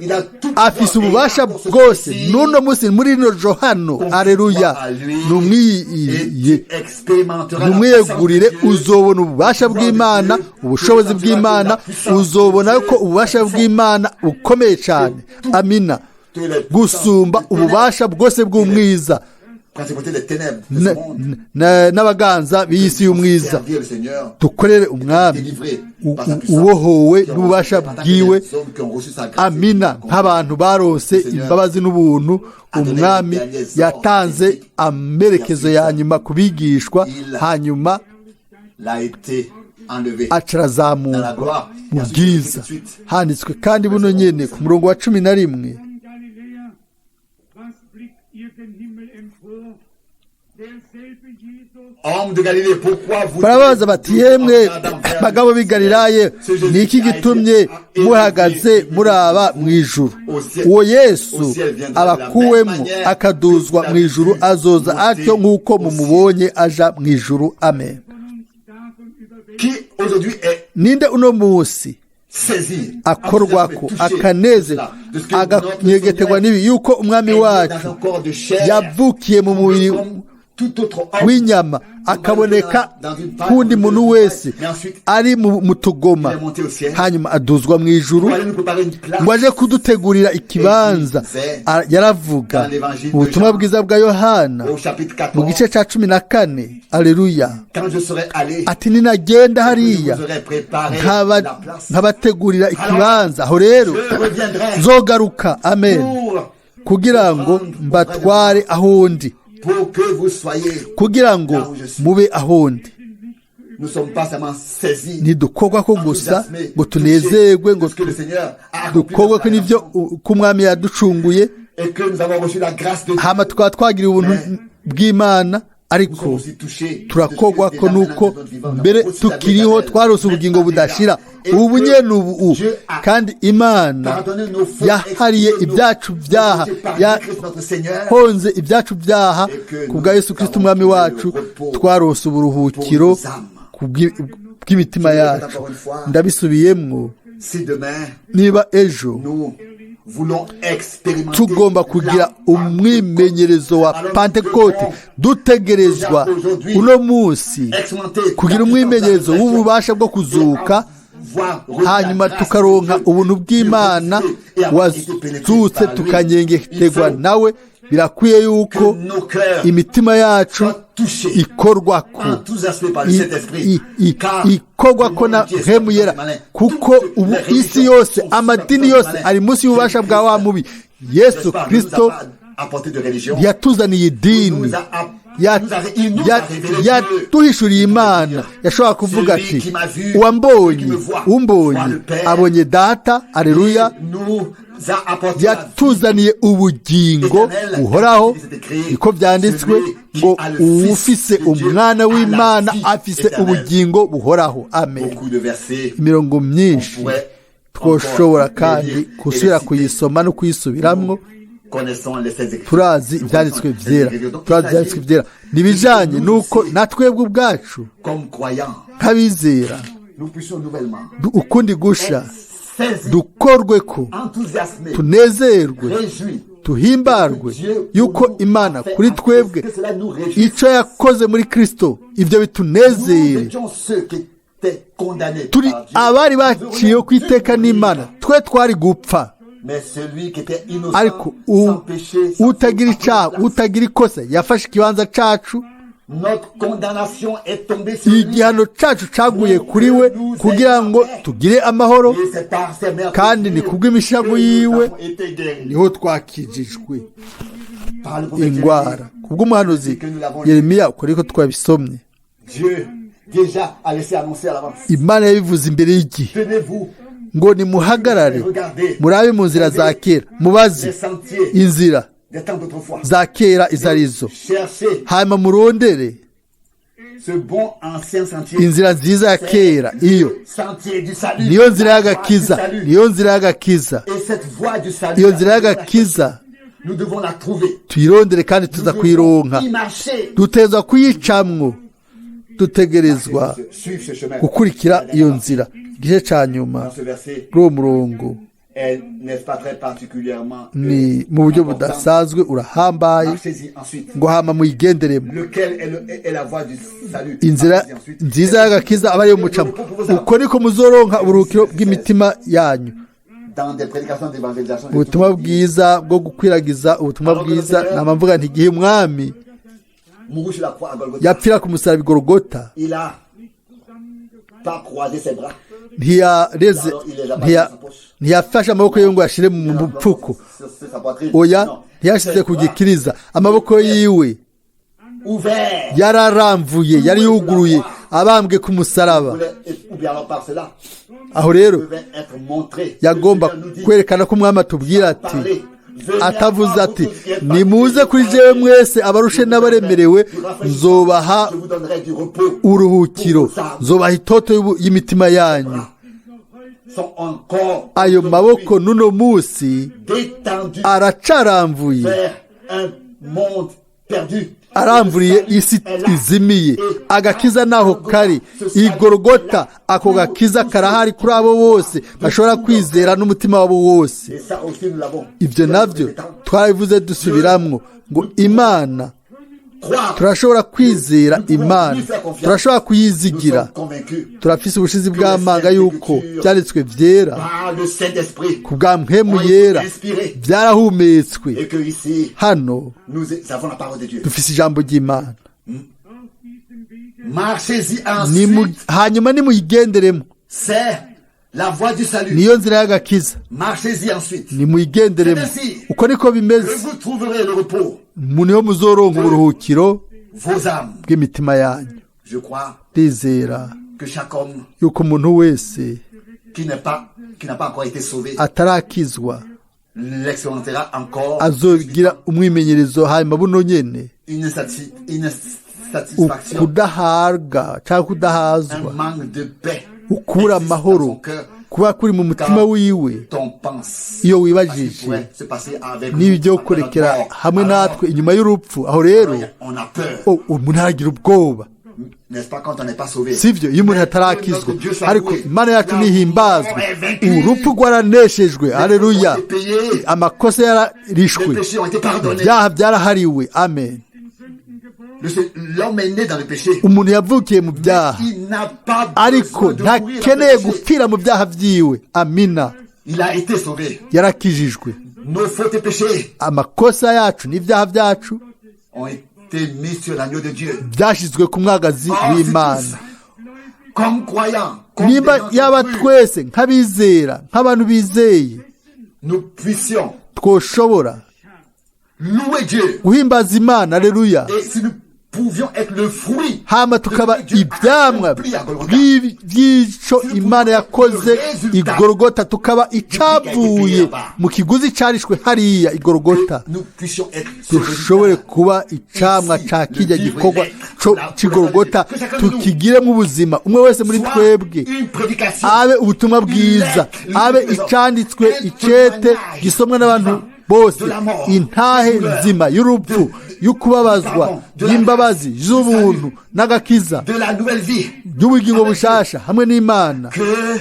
il a tout Afise pouvoir. ububasha Et il a pour ce bwose ci, n'uno munsi muri rino jo hano. Aleluya! et Numwiye tu expérimenteras la numwiyegurire, puissance de Dieu. uzobona ububasha bw'Imana, ubushobozi bw'Imana. Uzobona ko ububasha bw'Imana bukomeye cyane, amina, gusumba ububasha bwose bw'umwiza Principauté des ténèbres de ce monde. n'abaganza b'iyi y'umwiza. Servir le Seigneur, Dukorere Umwami délivré par sa puissance. ubohowe Qui ont n'ububasha reçu- en tant que bwiwe. des hommes qui ont reçu sa grâce Amina. Nk'abantu barose imbabazi n'ubuntu, Umwami yatanze amerekezo ya nyuma ku bigishwa, hanyuma l'a été enlevé aca dans la arazamurwa gloire. mu Et ensuite, bwiza. tout de suite, Handitswe kandi buno nyene ku murongo wa 11: Von Galiläa, was blickt ihr gen Himmel empor? Derselbe Jesus, Homme de Galilée, pourquoi vous Barabaza bati: "Yemwe bagabo b'i Galilaye, ni iki gitumye muhagaze muraba mu ijuru? Uwo Yesu abakuwemo akaduzwa mu ijuru azoza atyo nk'uko mumubonye aja mu ijuru." Amen. von uns davon überwältigt, Qui aujourd'hui est Ninde uno munsi saisi, akorwako, enthousiasmé, touché akaneze, de cela, de ce que aganyegeterwa notre n'ibi yuko Umwami Seigneur est né wacu dans un corps de chair, yavukiye mu mubiri comme tout autre homme, w'inyama, akaboneka nk'undi muntu wese, ari mu tugoma, hanyuma aduzwa mu ijuru pour aller nous préparer une place ngo aje kudutegurira ikibanza? Yaravuga mu butumwa bwiza bwa Yohana au chapitre 14, mu gice cya 14, aleluya, quand je serai allé, ati: "Ninagenda je hariya vous aurai préparé la place. nkabategurira ikibanza, aho rero Je reviendrai nzogaruka." Amen. pour Kugira ngo mbatware aho ndi, Pour que vous soyez. Kugira ngo mube aho ndi. Nous ne sommes pas seulement saisis, Ntidukorwa ko gusa ngo tunezerwe, ngo de ce que le Seigneur a accompli dukorwe ko dans la n'ibyo rédemption ko umwami yaducunguye, et que nous avons reçu la grâce de Dieu. Hama tukaba twagira ubuntu bw'Imana, Nous sommes ariko aussi touchés turakogwa ko nuko mbere tukiriho twarose ubugingo budashira ubu nyene ubu, kandi Imana yahariye ibyacu byaha, yahonze ibyacu byaha ku bwa Yesu Kristo umwami wacu. Twarose uburuhukiro ku bw'imitima yacu. Ndabisubiyemwo, Si demain niba ejo nous voulons expérimenter tugomba kugira umwimenyerezo wa Pantekote, dutegerezwa uno munsi kugira umwimenyerezo w'ububasha bwo kuzuka, hanyuma tukaronka ubuntu bw'Imana wazutse, tukanyengetegwa nawe. Birakwiye yuko imitima yacu ikorwa ko ikorwa ko na Mpwemu Yera, kuko ubu isi yose, amadini yose ari munsi y'ububasha bwa wa mubi. Yesu Kristo yatuzaniye idini, yaduhishuriye Imana. Yashobora kuvuga ati: "Uwambonye, umbonye abonye Data." Aleluya! Yatuzaniye ubugingo buhoraho. Niko byanditswe ngo: "Uwufise umwana w'Imana afise ubugingo buhoraho." Amen. Beaucoup de versets. Imirongo myinshi twoshobora kandi gusubira kuyisoma no kuyisubiramwo. Connaissons les Saintes Écritures. Turazi ibyanditswe byera, turazi ibyanditswe byera. Nibijanye nuko natwebwe ubwacu Comme croyants, nk'abizera nous puissions nouvellement ukundi gusha être saisis, dukorwe ko, enthousiasmés, tunezerwe, réjouis tuhimbarwe yuko Imana kuri twebwe Que cela nous réjouisse. icyo yakoze muri Kristo, ibyo Nous bitunezere. étions ceux qui étaient condamnés Turi par Dieu. abari baciyeho ku iteka n'Imana, twe twari gupfa. Mais celui qui était innocent, Ariko sans péché, sans utagira faute, icyaha, a pris notre place. utagira ikosa, yafashe ikibanza cacu. Notre condamnation est tombée sur lui. Igihano cacu caguye kuri we kugira ngo tugire amahoro. Et c'est par ses meurtrissures Kandi ni kubw'imishago que nous yiwe avons été guéris. niho twakijijwe Par le prophète ingwara, Jérémie, kubw'umuhanuzi Yeremiya. Uko ariko twabisomye. Dieu déjà a laissé annoncer à l'avance. Imana yabivuze imbere y'igihe Tenez-vous ngo: "Nimuhagarare, murabe mu nzira za kera, mubaze les sentiers inzira des temps d'autrefois. za kera izo arizo, Cherchez hanyuma murondere ce bon ancien sentier. inzira nziza ya kera." Iyo Sentier du salut. niyo nzira La voie y'agakiza, du salut. niyo nzira y'agakiza. Et cette voie du salut, Iyo nzira y'agakiza nous devons la trouver. tuyirondere kandi Nous tuza devons kuyironka. y marcher. Dutezwa kuyicamwo, dutegerezwa Suivre ce chemin. gukurikira iyo nzira. Igice ca nyuma Dans ce verset, kuri uwo murongo elle n'est pas très particulièrement ni mu buryo importante. budasanzwe, urahambaye. Marchez-y ensuite. Ngo: "Hama muyigenderemo." Lequel est la voie du salut? Inzira Marchez-y ensuite. nziza y'agakiza aba ariyo mucamo, uko niko muzoronka uburuhukiro bw'imitima yanyu. Dans des prédications d'évangélisation, j'ai Ubutumwa toujours dit, bwiza bwo gukwiragiza ubutumwa bwiza, nama mvuga nti igihe umwami mourut sur la croix à Golgotha, yapfira ku musaraba i Gorogota, il a pas croisé ses bras. Ntiyareze, ntiyafashe amaboko ye ngo yashire mu mupfuko. Sur sa poitrine. Oya, Non. ntiyashyize ku Ses bras gikiriza. Amaboko yiwe ouverts. yararamvuye, yari yuguruye, abambwe ku musaraba. Ou bien alors par cela, Aho rero devait être montré. yagomba Le Seigneur nous dit, kwerekana ko umwami atubwira ati, parlez, venez à atavuze moi, ati: vous tous qui êtes "Nimuze kuri jewe mwese abarushe n'abaremerewe, nzobaha Je vous donnerai du repos." uruhukiro, nzobaha itoto y'imitima yanyu." Sont encore Ayo maboko n'uno munsi détendus aracaramvuye, vers un monde perdu. aramvuriye isi izimiye. Agakiza naho kari igorogota, ako gakiza karahari kuri abo bose bashobora kwizera n'umutima wabo wose. Et ça aussi, nous l'avons. Ibyo nabyo twarabivuze dusubiramwo ngo Imana, Croire, turashobora kwizera Imana, turashobora nous kuyizigira. sommes convaincus Turafise ubushizi bw'amanga yuko byanditswe byera par le Saint-Esprit ku bwa Mpwemu Yera byarahumetswe. et que ici, Hano nous avons la parole de Dieu. dufise ijambo ry'Imana. Marchez-y ensuite. Hanyuma nimuyigenderemo. C'est La voie du salut. Niyo nzira y'agakiza. Marchez-y ensuite. Nimuyigenderemo. Uko niko Que bimeze. vous trouverez le repos Niho muzoronka uburuhukiro vos âmes. bw'imitima yanyu. Je crois Ndizera que chaque homme yuko umuntu wese qui n'a pas encore été sauvé atarakizwa l'expérimentera encore azogira umwimenyerezo hanyuma buno nyene une insatisfaction, ukudahabwa cyangwa kudahazwa, un manque de paix ukubura existe dans amahoro son cœur kuba kuri mu mutima wiwe quand on pense iyo à ce qui wibajije pourrait se passer avec nous n'ibyo après notre kurekera mort. hamwe Alors, natwe inyuma y'urupfu. Aho rero on a peur, oh, umuntu aragira ubwoba, n'est-ce pas, quand on n'est pas sauvé. sibyo, iyo umuntu atarakizwa. Ariko Imana yacu nihimbazwe, urupfu rwaraneshejwe. Haleluya! Amakosa Les yararishwe, péchés ont été pardonnés. ibyaha byarahariwe. Amen. L'homme est né dans le péché. Umuntu yavukiye mu byaha, Il n'a pas ariko besoin de mourir dans ntakeneye le péché. gupfira mu byaha byiwe. Amina. Il a été sauvé. Yarakijijwe. Nos fautes et péchés Amakosa yacu n'ibyaha byacu ont été mis sur l'agneau de Dieu. byashyizwe ku mwagazi Or, si w'Imana. tous, comme croyants, comme des Nimba gens qui yaba ont cru, twese nk'abizera, nk'abantu bizeye, nous puissions twoshobora louer Dieu. guhimbaza Imana. Aleluya! Et si nous pouvions être le fruit Hama tukaba ibyamwa by'ico Imana yakoze Igorogota, tukaba icavuye mu kiguzi carishwe hariya Igorogota, nous puissions être ce dushobore résultat. kuba icamwa ca kijya gikorwa co c'Igorogota, tukigiremo ubuzima. Umwe wese muri Soit twebwe une prédication, abe ubutumwa bwiza, abe icanditswe, icete gisomwa n'abantu bose, intahe nzima y'urupfu, y'ukubabazwa, y'imbabazi z'ubuntu n'agakiza, de la nouvelle vie, y'ubugingo bushasha hamwe n'Imana. Que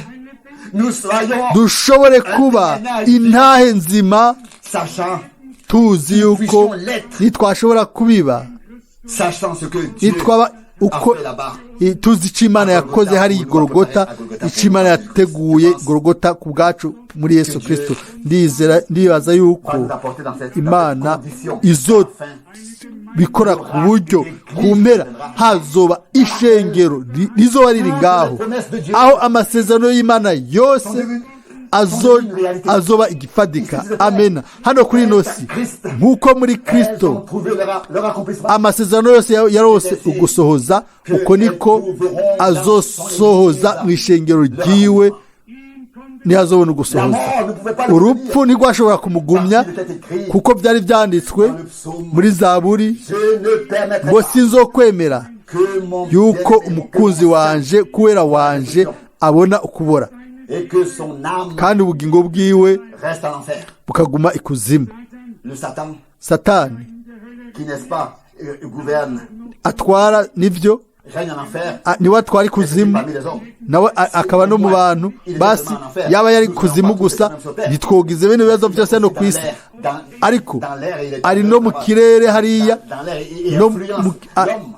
nous soyons Dushobore kuba intahe nzima, sachant, tuzi yuko nitwashobora kubiba, sachant ce que Dieu nitwaba a uko fait là-bas. tuzi icyo Imana yakoze hari Igorogota, icyo Imana yateguye Igorogota ku bwacu muri Yesu Kristo. Ndizera, ndibaza Va yuko nous apporter dans cette Imana condition. izo Afin bikora ku buryo ku mpera hazoba ishengero rizoba riri ngaho, aho amasezerano y'Imana yose azoba igifatika. Amena. Hano kuri ino si, nk'uko muri elles Kristo ont trouvé leur accomplissement. amasezerano yose yarose ugusohoza, uko niko azosohoza mu ishengero ryiwe, ntihazobona La ugusohoza. mort ne pouvait pas le Urupfu ntirwashobora kumugumya, kuko byari byanditswe muri Zaburi Je ne permettrai ngo pas sinzokwemera que mon yuko bien-aimé, umukunzi que mon wanje kubera wanje abona ukubora, saint, et que son âme kandi ubugingo bwiwe reste en enfer. bukaguma ikuzimu. Le Satan, Satani qui n'est-ce pas, gouverne, atwara nibyo, règne en enfer, niwe atwara ikuzimu, parmi les hommes. nawe akaba no mu bantu. Basi yaba yari kuzimu gusa, ntitwogize bino bibazo byose hano ku isi, ariko ari no mu kirere hariya, Dans l'air, il no influence l'homme.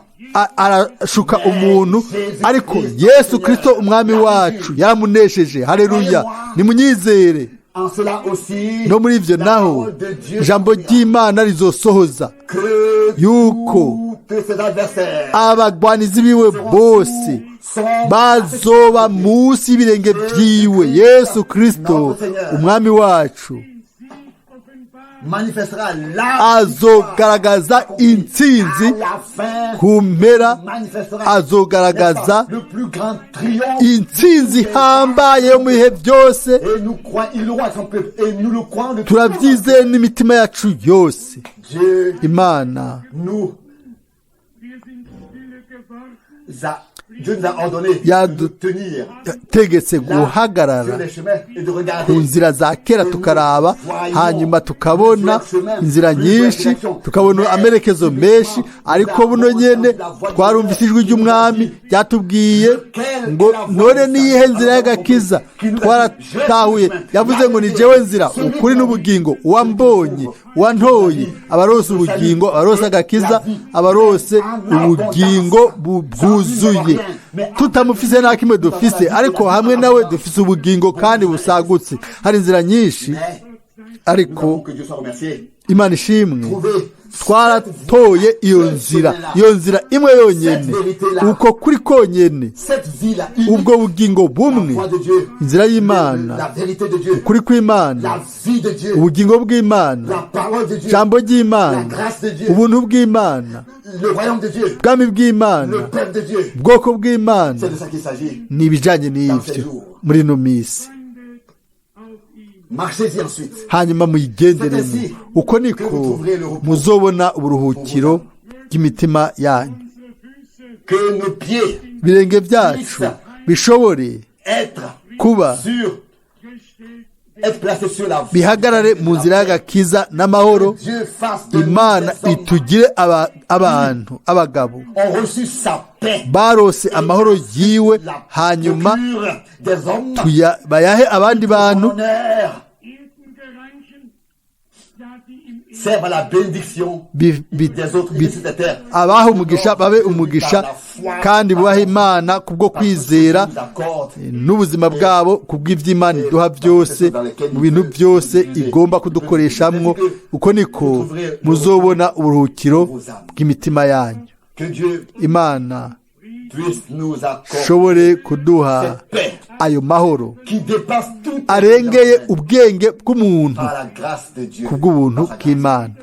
arashuka umuntu. Ariko Yesu Kristo umwami wacu yaramunesheje. Haleluya! Nimunyizere. En cela aussi, No muri ivyo la naho parole de Dieu ijambo ry'Imana rizosohoza que yuko tous ses adversaires abagwanizi biwe bose sont bazoba munsi y'ibirenge vyiwe. Yesu Kristo umwami wacu manifestera la azogaragaza intsinzi à la fin ku mpera, manifestera azogaragaza le plus grand triomphe intsinzi ihambaye yo mu bihe byose. Et nous croyons, il le roi son peuple, et nous le croyons de tout Turabyizeye n'imitima yacu yose. Dieu Imana nous Wir sind stille geworden. a, Dieu nous a ordonné de nous tenir yategetse là, guhagarara sur les chemins et de regarder ku nzira za kera, tukaraba, hanyuma tukabona inzira nyinshi, tukabona amerekezo menshi. Ariko buno nyene twarumvise ijwi ry'umwami ryatubwiye ngo none niyihe nzira y'agakiza? Twaratahuye, yavuze ngo ni jewe nzira, ukuri n'ubugingo, uwambonye, uwantoye abarose ubugingo, abarose agakiza, abarose ubugingo bwuzuye. Tutamufise nta kimwe dufise, ariko hamwe nawe dufise ubugingo kandi busagutse. Hari inzira nyinshi, Mais ariko nous avons que Dieu soit remercié. Imana ishimwe, trouvé twaratoye iyo nzira, iyo nzira imwe yonyene, uko kuri konyene, cette vie-là unique, ubwo bugingo la bumwe, voix de Dieu, inzira la y'Imana, vérité de Dieu, ukuri kw'Imana, la vie de Dieu, ubugingo bw'Imana, la parole de Dieu, ijambo la ry'Imana, grâce de Dieu, ubuntu bw'Imana, le royaume de Dieu, ubwami bw'Imana, le peuple de Dieu. ubwoko bw'Imana. C'est de ça qu'il s'agit. Ni ibijyanye n'ibyo muri ino minsi. Wandelt auf ihm. Marchez-y ensuite. Hanyuma muyigenderemo, uko niko muzobona uburuhukiro bw'imitima yanyu. Unsere Füße Que nos pieds Ibirenge byacu bishobore être kuba sur, gestellt être placés sur la voie. bihagarare mu nzira y'agakiza n'amahoro. Dieu fasse de nous Imana des hommes itugire abantu abagabo ont reçu sa paix. barose amahoro yiwe, La hanyuma procure des hommes bayahe abandi bantu, son honneur Erden gereichen, ja die im serve à la bénédiction des autres ici sur terre. abaha umugisha babe umugisha, kandi bubahe Imana kubwo kwizera Nous accorde n'ubuzima bwabo, kubw'iby'Imana iduha byose mu bintu byose igomba kudukoreshamwo. Uko niko muzobona uburuhukiro bw'imitima yanyu. que Dieu Imana puisse nous accorder ishobore kuduha cette paix ayo mahoro qui dépasse toute arengeye intelligence ubwenge bw'umuntu, par la grâce de Dieu. kubw'ubuntu Par sa grâce. bw'Imana.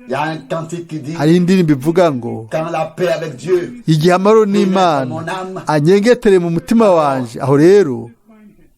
Il y a un cantique qui dit Hariho indirimbo ivuga ngo quand la paix avec Dieu igihe amahoro n'Imana anyengetere mu mutima wanje, aho rero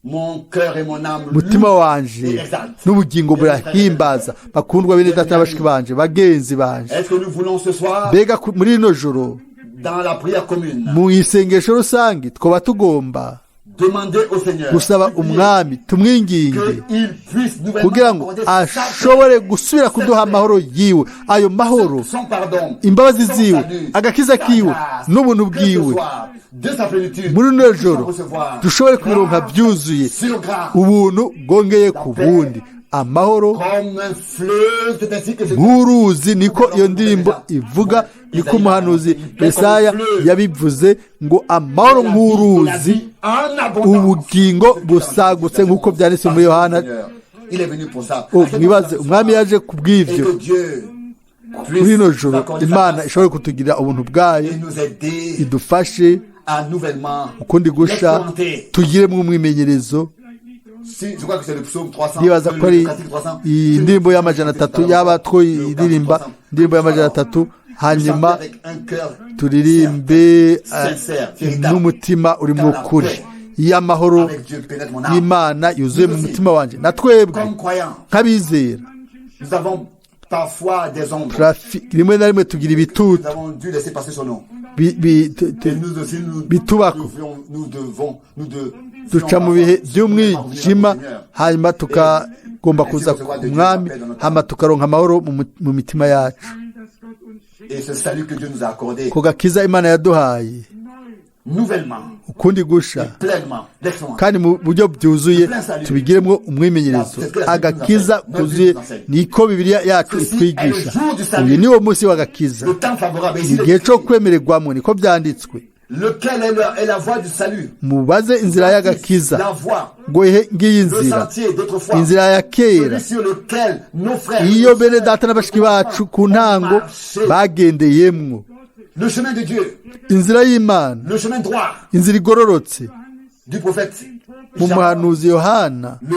mon cœur et mon âme umutima louent wanje et exaltent. n'ubugingo burahimbaza. Bakundwa bene data, bashiki banje, bagenzi banje, Est-ce que nous voulons ce soir mbega muri rino joro dans la prière commune mu isengesho rusange twaba tugomba demander au Seigneur gusaba umwami, tumwinginge qu'il puisse nouvellement kugira ngo accorder sa ashobore paix, gusubira kuduha amahoro yiwe, ayo mahoro, son pardon, imbabazi son ziwe, salut, agakiza sa kiwe grâce, n'ubuntu que ce bwiwe. soir, de sa plénitude, Muri rino nous puissions joro recevoir dushobore kubironka grâce byuzuye, sur grâce, ubuntu bwongeye ku bundi, amahoro comme un fleuve, c'est ainsi que c'est nk'uruzi. Niko iyo ndirimbo ivuga, niko umuhanuzi Yesaya yabivuze ngo amahoro nk'uruzi, ubugingo busagutse, nk'uko byanditse muri Yohana. Il est venu pour ça. Oh, mwibaze, umwami yaje ku Et bw'ibyo. que Dieu Muri rino joro Imana ishobore kutugirira ubuntu bwayo, et nous aider idufashe à nouvellement ukundi gusha, l'expérimenter. tugiremo umwimenyerezo. Si, je crois que c'est le psaume 300, Ndibaza le ko ari cantique 300. iyi ndirimbo y'amajana 3 yaba twiririmba indirimbo y'amajana 3, hanyuma Avec un cœur turirimbe sincère, véritable. n'umutima urimo ukuri, iyo amahoro Avec Dieu pénètre mon âme. y'Imana yuzuye mu mutima wanjye. Na twebwe Comme croyants, nk'abizera, nous avons parfois des ombres. rimwe na rimwe tugira ibitutu Nous avons dû laisser passer son nom. bi- Et nous aussi, nous bitubako. devions, nous devons, nous devons Duca mu bihe by'umwijima, hanyuma tukagomba kuza ku mwami, hanyuma tukaronka amahoro mu mitima yacu. Teil, das Gott uns schenkt, Et ce salut que Dieu nous a accordé, Ku gakiza Imana yaduhaye neu nouvellement, ukundi gusha, pleinement, l'excellence. kandi mu buryo byuzuye, tubigiremo umwimenyerezo, agakiza kuzuye. Niko Bibiliya yacu itwigisha. Uyu ni wo munsi w'agakiza, Le temps favorable, ici, igihe cyo kwemererwamo, niko byanditswe. lequel est la voie du salut. Mubaze inzira y'agakiza, La voie, ngo ihe ngiyi le nzira, sentier d'autrefois, inzira ya kera, celui sur lequel nos frères, iyo bene data na bashiki bacu ku ntango marchaient. bagendeyemwo, Le chemin de Dieu, inzira y'Imana, le chemin droit inzira igororotse. du prophète Mu Jean, muhanuzi Yohana, le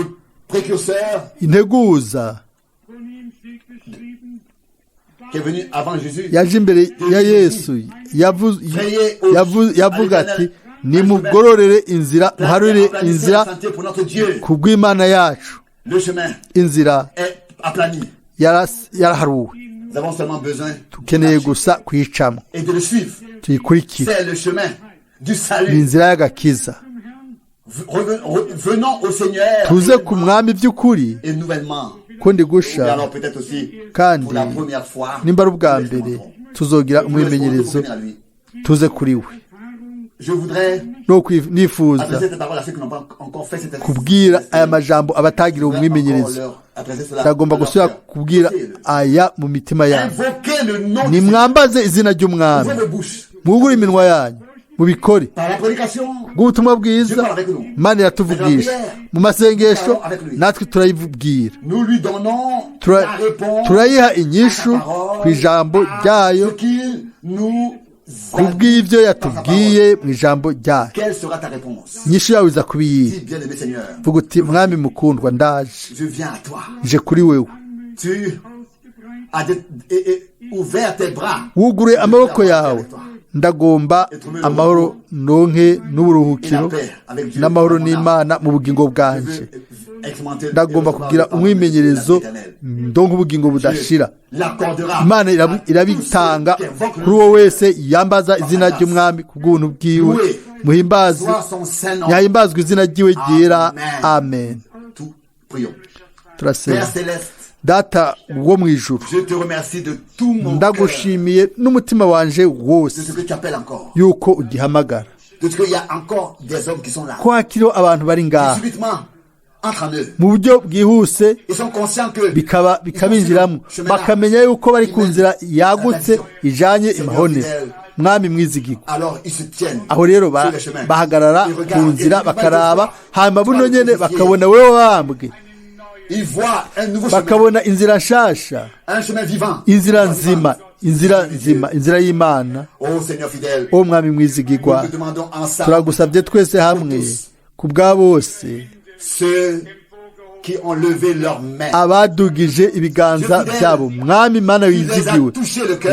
précurseur integuza, von ihm steht geschrieben, qui est venu avant Jésus, yaje imbere ya Yesu, yavuga ati nimugororere inzira, muharure aplanissez inzira le sentier pour notre Dieu. ku bw'Imana yacu. Le chemin Inzira est aplani. yaraharuwe, Nous avons seulement besoin dukeneye gusa kuyicamo, et de le suivre. tuyikurikire. C'est le chemin du Ni salut. inzira y'agakiza. Venons au Seigneur Tuze ku mwami by'ukuri et nouvellement. kundi Et gusha, alors peut-être aussi kandi pour la première fois, nimba ari ubwa nous mbere l'expérimenterons. tuzogira Nous l'expérimenterons umwimenyerezo, pour venir à lui. tuze kuri we. Je voudrais No nifuza adresser cette parole à ceux qui n'ont pas encore fait cette kubwira aya majambo abatagira Je voudrais encore umwimenyerezo. leur adresser cela Ndagomba à leur gusubira cœur. kubwira aya mu mitima yabo. Invoquez le nom du Seigneur. Nimwambaze izina ry'umwami, Ouvrez vos bouches. mwugure iminwa yanyu. Mubikore. Par la prédication, Bw'ubutumwa bwiza, Imana iratuvugisha mu masengesho, natwe turayibwira. Nous lui donnons la réponse Turayiha inyishu ku ijambo ryayo, ce qu'il nous a kubw'ibyo yatubwiye mu ijambo ryayo. Quelle sera ta réponse? Inyishu yawe iza kuba iyihe? Dis, bien-aimé Seigneur, Vuga uti: mwami mukundwa, ndaje. Je viens à toi. Nje kuri wewe. Tu as ouvert tes bras. Wuguruye amaboko yawe, ndagomba amahoro ndonke n'uburuhukiro n'amahoro n'Imana mu bugingo Je bwanje. veux expérimenter Ndagomba et recevoir kugira le pardon umwimenyerezo, de la vie éternelle. ndonke ubugingo budashira. L'accordera Imana à tous irabitanga ceux qui invoquent kuri uwo wese yambaza izina ry'Umwami ku bw'ubuntu bwiwe. Muhimbaze, soit son saint nom. nyahimbazwe izina ryiwe ryera. Amen. Tout, prions. Père Turasenga. céleste, Data wo mu ijuru, je te remercie de tout mon cœur ndagushimiye n'umutima wanje de wose ce que tu appelles encore, yuko ugihamagara, de ce qu'il y a encore des hommes qui sont là. ko hakiriho abantu bari ngaha. Subitement, entre en eux. Mu buryo bwihuse Ils sont conscients que bikaba bikabinjiramo, bakamenya yuko bari ku nzira yagutse ijanye imahonero. Mwami mwizigirwa, alors ils se tiennent aho rero sur le chemin. bahagarara Ils ku regardent nzira et bakaraba, hanyuma buno Toi, nyene le crucifié. bakabona wewe wabambwe. Ils voient un nouveau chemin, Bakabona inzira nshasha, un chemin vivant. inzira nzima, inzira nzima, inzira y'Imana. Oh Seigneur fidèle, O Mwami mwizigirwa, nous te demandons ensemble turagusabye twese hamwe ku bwa bose ceux qui ont levé leurs mains. abadugije ibiganza byabo. Mwami Mana wizigiwe,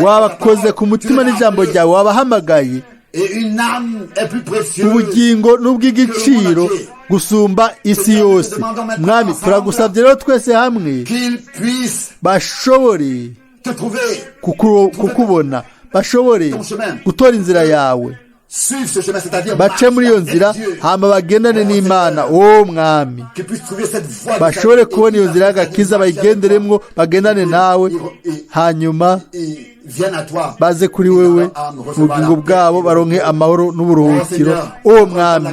wabakoze ku mutima n'ijambo ryawe, wabahamagaye. Et une âme est plus précieuse. Ubugingo n'ubw'igiciro gusumba isi yose. Mwami, turagusabye rero twese hamwe Qu'ils puissent bashobore te trouver, kukubona, bashobore gutora inzira yawe, suivre ce chemin, c'est-à-dire bace muri iyo marcher nzira, avec Dieu. hama bagendane n'Imana. O Mwami, Qu'ils puissent trouver cette voie de bashobore salut kubona iyo et nzira y'agakiza, bayigenderemwo, bagendane nawe, hanyuma et viennent à toi. baze kuri wewe, mu bugingo bwabo baronke amahoro n'uburuhukiro. O Mwami,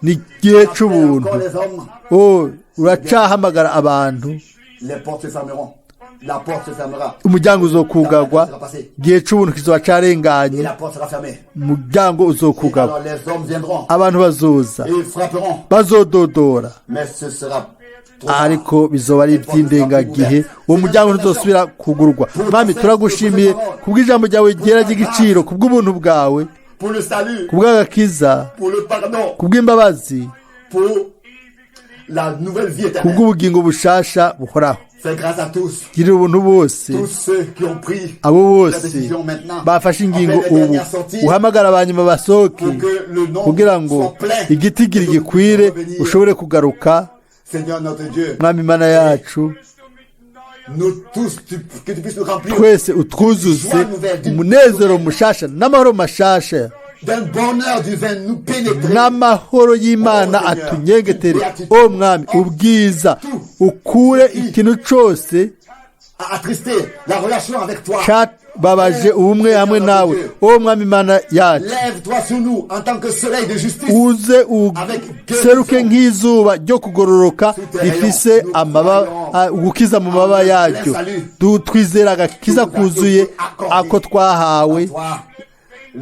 ni igihe c'ubuntu. Encore les hommes, O uracahamagara abantu. les portes se fermeront. La porte se fermera. Umuryango uzokugagwa, igihe c'ubuntu kizoba Et carenganye. la porte sera fermée. Umuryango uzokugagwa. Alors les hommes viendront Abantu bazoza, et frapperont. bazododora, Mais ce sera trop tard. ariko bizoba ari iby'indengagihe, uwo muryango ntuzosubira kugurwa. Mwami, turagushimiye kubw'ijambo ryawe ryera ry'igiciro, kubw'ubuntu bwawe, Pour le salut, kubw'agakiza, pour le pardon, kubw'imbabazi, pour la nouvelle vie éternelle. kubw'ubugingo bushasha buhoraho. Fais grâce à tous, Girira ubuntu bose, tous ceux qui ont pris abo la bose décision maintenant. bafashe ingingo Appelle les ubu. dernières sorties Uhamagara abanyuma basohoke, pour que le nom kugira ngo soit plein. igitigiri Et que nous gikwire, puissions revenir. ushobore kugaruka. Seigneur notre Dieu, Mwami Imana yacu, nous tous, que tu puisses nous remplir twese utwuzuze umunezero mushasha n'amahoro mashasha, d'un bonheur divin, nous pénétrer. N'amahoro y'Imana atunyengetere. O Mwami, ubwiza ukure ikintu cose À attrister la relation avec toi. cababaje ubumwe hamwe nawe. O Mwami Imana yacu, Lève-toi sur nous en tant que soleil de justice. Uze useruke nk'izuba ryo kugororoka rifise amaba gukiza mu mababa yaryo. Twizera agakiza kuzuye ako twahawe. Toi,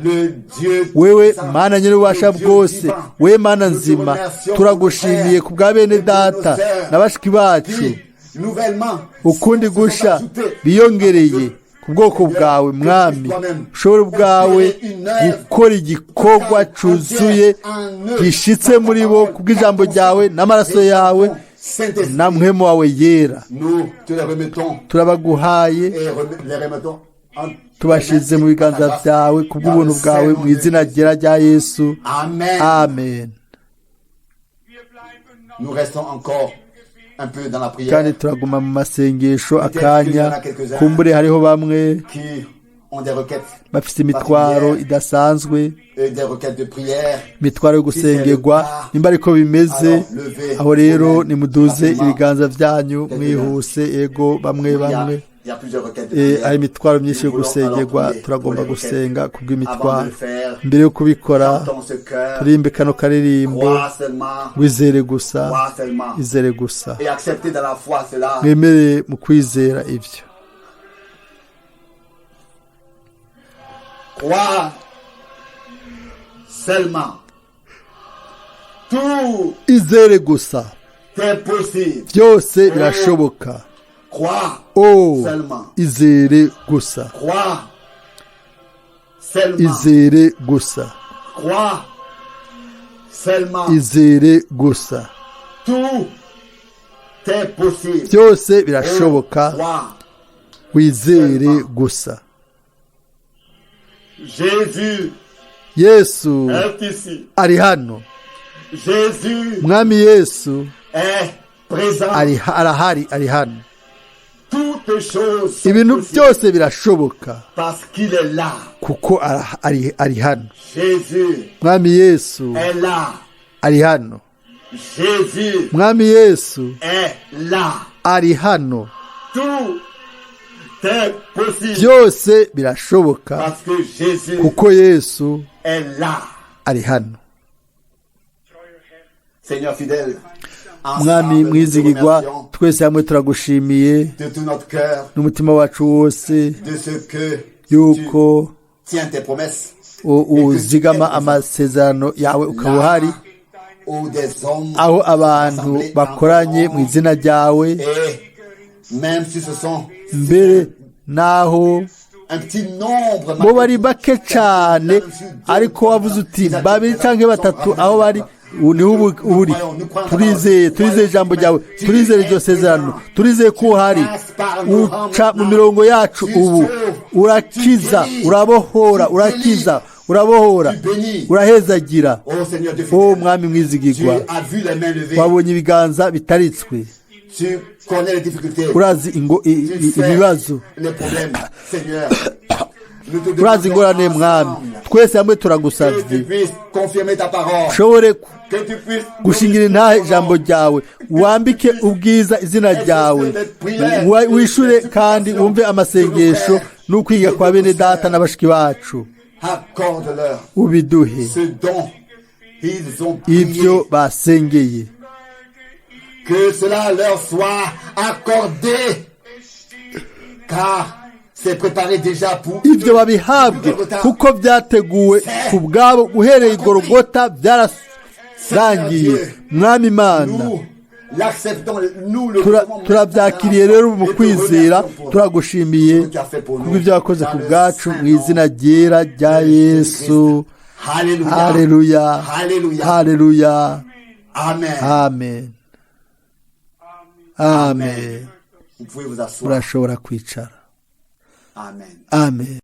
le Dieu Wewe puissant, Mana nyir'ububasha le Dieu bwose, vivant, we Mana nous te nzima, remercions turagushimiye pour ku bwa bene nos frères data et nos sœurs na bashiki bacu qui, nouvellement, ukundi se sont gusha ajoutés biyongereye ku bwoko bwawe. Mwami, ushobore ubwawe gukora igikorwa cuzuye gishitse muri bo kubw'ijambo ryawe n'amaraso yawe Saint-Esprit. na mpwemu wawe yera. Nous te les remettons Turabaguhaye, et les remettons en tubashize mu biganza byawe kubw'ubuntu bwawe, mu izina ryera rya Yesu. Amen. Amen. Nous restons encore un peu dans la prière Kandi turaguma mu masengesho akanya. Kumbure hariho bamwe qui ont des requêtes bafite imitwaro idasanzwe, et des requêtes de prière. Imitwaro yo gusengerwa. Nimba ariko bimeze, aho rero nimuduze ibiganza byanyu mwihuse. Ego, bamwe Il y a, bamwe. il y a plusieurs requêtes de Hari prière. imitwaro myinshi yo Nous voulons alors gusengerwa. prier pour Turagomba les requêtes. gusenga Avant de kubw'imitwaro. le faire, Mbere yo kubikora, dans ce cœur, turimbe kano karirimbo: crois seulement, wizere gusa, crois seulement, izere gusa, et accepter dans la foi cela. mwemere mu kwizera ibyo. Crois Seulement. Tout Izere gusa. est possible. Byose birashoboka. Crois O seulement. izere gusa. Crois seulement. Izere gusa. Crois seulement. Izere gusa. Tout est possible. Byose birashoboka. Crois. Wizere gusa. Jésus Yesu est ici. ari hano. Jésus Mwami Yesu est présent. ari arahari, ari hano. Toutes choses sont Ibintu possibles byose birashoboka parce qu'il est là. kuko ari hano. Jésus Mwami Yesu est là. ari hano. Jésus Mwami Yesu est là. ari hano. Tout est possible Byose birashoboka parce que Jésus kuko Yesu est là. ari hano. Seigneur fidèle, Mwami ensemble, nous te mwizigirwa, remercions twese hamwe turagushimiye de tout notre cœur n'umutima wacu wose de ce que tu yuko tiens tes promesses uzigama amasezerano yawe ukaba uhari là où des hommes aho abantu bakoranye mu izina ryawe, et même si ce sont mbere n'aho un petit nombre bo bari bake cyane, ariko wavuze uti babiri cyangwa batatu aho bari niho uri. Turizeye, turizeye ijambo ryawe, turizeye iryo sezerano, turizeye ko uhari. Uca mu mirongo yacu ubu, urakiza, urabohora, urakiza, urabohora, urahezagira. Oh Seigneur Dieu O fidèle, Mwami tu mwizigirwa, as vu les mains levées, wabonye ibiganza bitaritswe, tu connais les difficultés, urazi tu sais ibibazo, les problèmes, Seigneur. Nous te urazi demandons ingorane mwami. ensemble Twese hamwe que tu turagusabye puisses confirmer ta parole, ushobore que tu puisses gushingira intahe ijambo ryawe, wambike ubwiza izina ryawe, wishure kandi wumve amasengesho n'ukwiga kwa bene data na bashiki bacu. Accorde-leur Ubiduhe ce dont ils ont prié, ibyo basengeye, que cela leur soit accordé, car c'est préparé déjà pour ibyo eux. babihabwe kuko byateguwe ku bwabo uhereye i Gorogota, byararangiye. Mwami Imana, Nous l'acceptons, nous le recevons turabyakiriye rero mu kwizera, turagushimiye kubw'ibyo wakoze ku bwacu mu izina ryera rya Yesu. Alléluia. Haleluya, Alléluia. haleluya, Amen. amen, amen. Vous pouvez vous asseoir. Murashobora kwicara. Amen. Amen.